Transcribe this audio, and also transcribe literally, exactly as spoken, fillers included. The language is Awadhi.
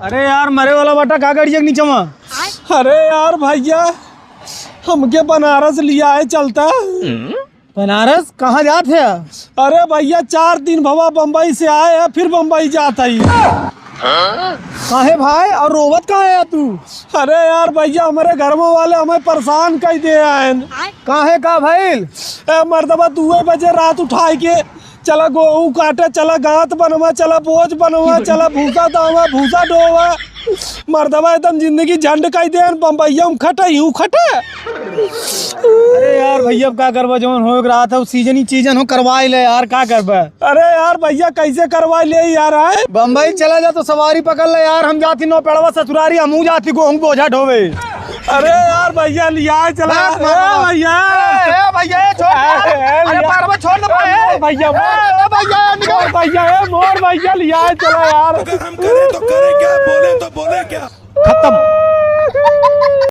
अरे यार, मरे वाला बाटा का गाड़िया के नीचे मा? अरे यार भइया, हमके बनारस लियाए चलता। बनारस कहाँ जात है? अरे भइया, चार दिन भवा बम्बई से आए हैं, फिर बम्बई जात ही। काहे भाई, और रोवत काहे है तू? अरे यार भइया, हमरे घरवा वाले हमें परेशान कइ दे हैं। काहे, का भइल? ए मर्दबा, दुए बजे रात उठाए के चला गोहूँ काटे, चला गाँत बनवा, चला बोझ बनवा, चला भूसा दावा, भूसा ढोवा। मर्दबा एकदम जिंदगी झंड कइ देन, बम्बइया में खटे, यूं खटे। अरे यार भइया, अब का करबा, जौन होए के रहत है, उ सीजन ही चीजन हो, करवाइ ले यार, का करबा? अरे यार भइया, कइसे करवाइ ले यार, आए? बम्बई चला जा तो सवारी पकड़ ले यार, हम जाती नौपेड़वा ससुरारी, हमहू जाती गोहूँ बोझा ढोवे। अरे यार भइया, लियाए चला। बाप रे। ए भइया। ए, ए भइया, ए छोड़ यार। ए, ए अरे लिया। बारवा छोड़ ना भाई। ए भइया, ए, ए भइया, निकल। मोर भइया, ए मोर भइया, लियाए चला यार। अगर हम करें तो करें क्या, बोले तो बोले क्या? खत्म।